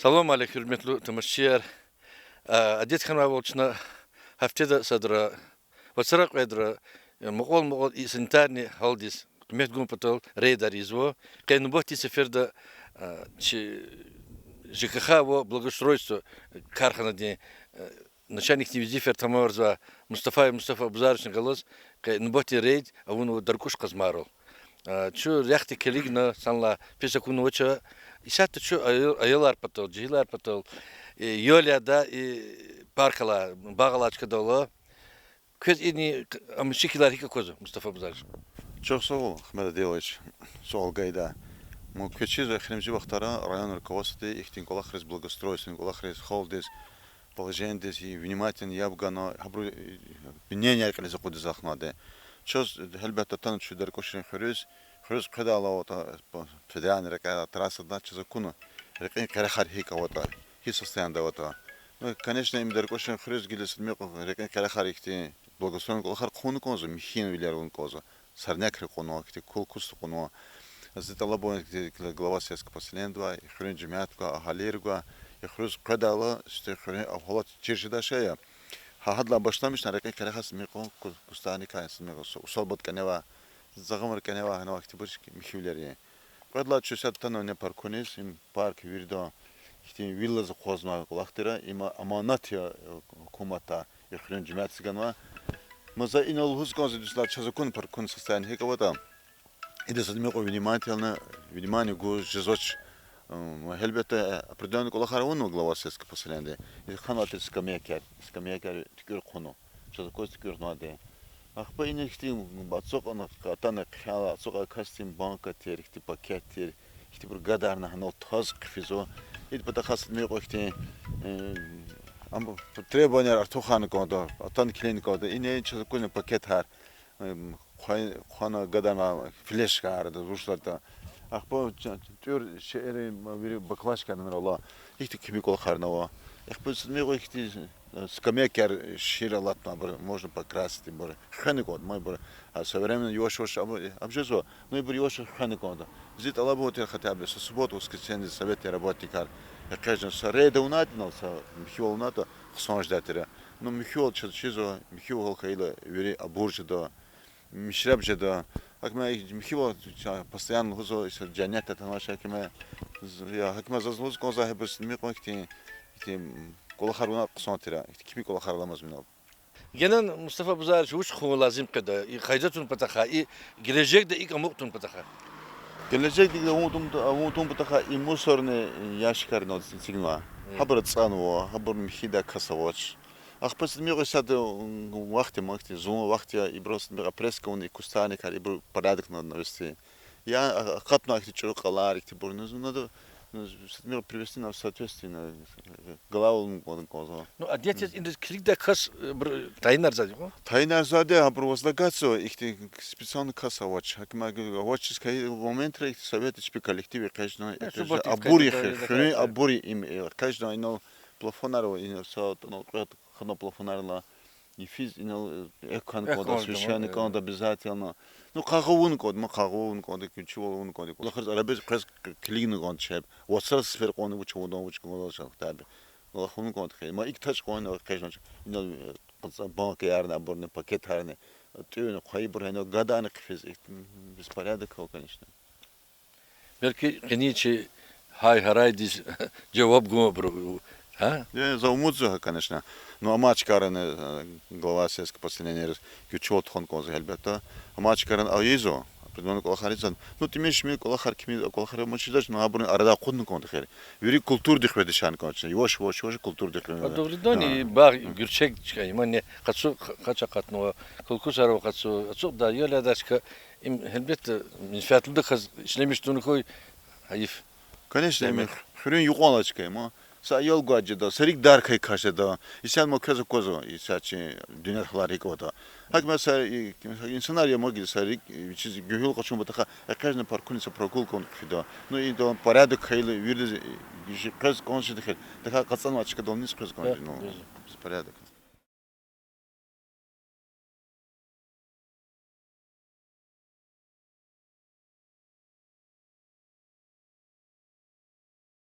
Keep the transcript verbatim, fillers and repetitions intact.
Салам алейк, гьуьрметлу тамашачияр. А, адет хьанвайвал, чна гьафтеда садра, вацра кьведра, э, мукьвал-мукьвал и санитарный гьалдиз куьмек гун патал рейдер ийизва. Къе нубатдин сеферда, а, чи ЖКХ ва благоустройство карханадин, э, начальникдин везифаяр тамамарзавай Мустафаев Мустафа Абузаровични галаз къе нубатдин рейд авунва Даркӏуш къазмайрал. А, чун рехъди килигна, санлай пис акунвач. Исятда чун аял-, аялар патал, жегьилар патал, э, ёлияда, и паркалай, багъалай чкадал ала. Квез ини ам шикилар гьикӏ аквазва, Мустафа Абузарович? Чухсагъул, Ахмед Адилович, суал гайидай. Ма квез чизва, эхиримжи вахтара район руководстводи ихьтин кӏвалахриз, благоустройстводин кӏвалахриз, халкьдиз, положениедиз и внимательно яб гана, гьабуру, э, мнение кьилиз акъудиз алахънавайди. Чаз, гьелбетда, атана чун Даркӏушрин хуьруьз, хуьруьз къведайла аватӏа, федеральный рекьяй трассадай чаз акуна, рекьин къерехар гьикӏ аватӏа, гьи состояниеда аватӏа. Ну, конечно, им Даркӏушрин хуьруьз гила са мукьва рекьин къерехар ихьтин благоустройстводин кӏвалахар хъувуна кӏанзава, михьивилер авуна кӏанзава. Сорнякьар кьунва, ихьтин кул-кус кьунва. Зи тӏалабун, ихьтин глава сельского поселениедивай, и хуьруьн жемятдивай, агьалийривай, и хуьруьз къведайла, ихьтин хуьруьн агь-, гьалат чир жедай шей я. Гьа, гьадалай башламишна рекьин къерехар са мукьва ку-, кустарникар, са мукьва усалбат кӏанева, загъамар кӏанева, гьанава ихьтинбур михьивилер я. Кьвед лагьай чуьсад тана вуна паркуниз, им парк вирида ихьтин виллаз акъвазнавай кӏвалах тир, им аманат я, э, гьукуматдай, и хуьруьн жемятдиз ганва. Ма за инал лугьуз кӏанзава, дуьз лагьайтӏа, чаз акуна паркундин состояние гьикӏ аватӏа. Идаз са мукьва внимательно, внимание гуз жезвач. М, гьелбетда, э, определённый кӏвалахар авунва глава сельского поселениеди. И хьанвай тир скамейкаяр, скамейкаяр туькӏуьр хъувуна. Чаз акваз туькӏуьрнавайди. Ахпа ина ихьтин ацукьна, атана хъел, ацукьай касдин банка тир, ихьтин пакет тир, ихьтинбур гадарна гьанал таз хъфизва. Идин патахъай са мукьва ихьтин, э, ам требованияр артухарна кӏанда, атана килигна кӏанда. Ина чаз акуна пакетар, э, хъвай-, хъвана гадарна флешкаяр, да, рушарда. Ахпа ч-, тӏуьр шейэр, ма, вири баклажкаяр ала. Ихьтин кими кӏвалахарни ава. Ахпа са мукьва ихьтин скамейкаяр шиир алатна, абур можно покрасить, ибур хвена кӏанда, ма ибур, а, со временем яваш-яваш аб-, абур жезва, ну ибур яваш-яваш хвена кӏанда. Зи тӏалабун тир хотя бы со субботу, воскресенье советдин работникар экъечӏна, са рейд авунайтӏа, са михьивал авунайтӏа, хъсан жедай тир. Ну михьивал чаз чизва, михьивал хьайила вири абур жеда, мишреб жеда. Гьакӏ ма михьивал ча-, постоянно лугьузва, иса женнетда атанвач гьакӏ ма. З-, я, гьакӏ ма заз лугьуз кӏанзавайбур са мукьва ихьтин, ихьтин кӏвалахар авуна хъсан тир, ихьтин кими кӏвалахар аламаз винел. Генани, Мустафа Абузарович, вуч хъувун лазим къведа и хайдатун патахъай, и гележегда икӏ амукьун патахъай? Гележегда икӏ амукьун, амукьун патахъай и мусорный ящикар инал эцигнава. Гьабур ацӏанва, гьабур михьидай кас авач. Ахпа са мукьва исятда, м, вахт я, вахт я, зун вахт я, ибур са мукьва опрыскивание, и кустарникар, ибур порядок надо навести. Я, а, акъатнавай ихьтин чӏуру кьалар, ихьтинбур, ну, надо, ну, с-, ну, привести на в соответствие, на, э, главу, ну, кӏан-, кӏанзава. Ну, адет яз индиз килигдай кас, э, бур тайинарзавайди я? Тайинарзавайди я, абур возлагаться, ихьтин специальный кас авач. Гьакӏ ма, авачиз хьайи моментра ихьтин совет, чпи коллектив экъечӏна, э, это же суббота абур ихьтин, хуьруьн абур им, э, экъечӏна, инал плафонар ава, инал са, ну, кьвед хана плафонар ала. Йифиз инал, э, экв хьана кӏанда, освещение кӏанда обязательно. Ну, къагъа авуна кӏанда, ма къагъа авуна кӏанда, ключевал авуна кӏанда. Кӏвалахриз арабиз къвез к-, килигна кӏанда чеб. Вацра сефер кьванни вуч авуна, вуч кӏанда чеб, табий. Кӏвалах авуна кӏанда хьи. Ма икӏ тач кьван, къе жан чеб. Инал, э, къацӏа банкаярни, абурни, пакетарни, тӏуьнни, хъвайибур, инал гадани хъфиз, икӏ, м, беспорядок ава, конечно. Белки къенин чи гьай-гьарайдиз жаваб гун абуру, гьа? Э, за умудзава, конечно. Ну, амай чкайрани, э, глава сельского поселениериз ключевал тухун кӏанзава, гьелбетда. Амай чкайрани ийизва, определённый кӏвалахар ийизва. Ну, тӏимил-шимил кӏвалахар, кими кӏвалахар амач жедач, ну, абурни арадай акъудна кӏанда хьи. Вири культурадихъ феда чан кӏанзава, яваш-яваш, яваш культурадихъ феда. А, дугъриданни, и багъ, гуьрчег чка, има не, къацу, къ-, къач акъатнава, кулкусар ава къацу, ацукьдай, ял ядай чка, им, гьелбетда, менфятлудаказ ишлемиш тавуна хьуй, гьайиф. Конечно, им хуьруьн юкьвал алай чка я, ма. Са аял гваз жеда, са рикӏ дар хьайи кас жеда. Исятда ма квез аквазва, исятда чи дуьньяда гьалар гьикӏ аватӏа. Гьакӏ ма са, и, инсанар я, ма гила са рикӏ, вичиз гуьгьуьл къачун патахъай, экъечӏна паркуни са прогулка авун хъфида. Ну, и порядок хьайила, виридаз, и, жи къвез кӏан жеда хьи, тахьайтӏа къачунвай чкадал низ къвез кӏан жеда, ну, порядок.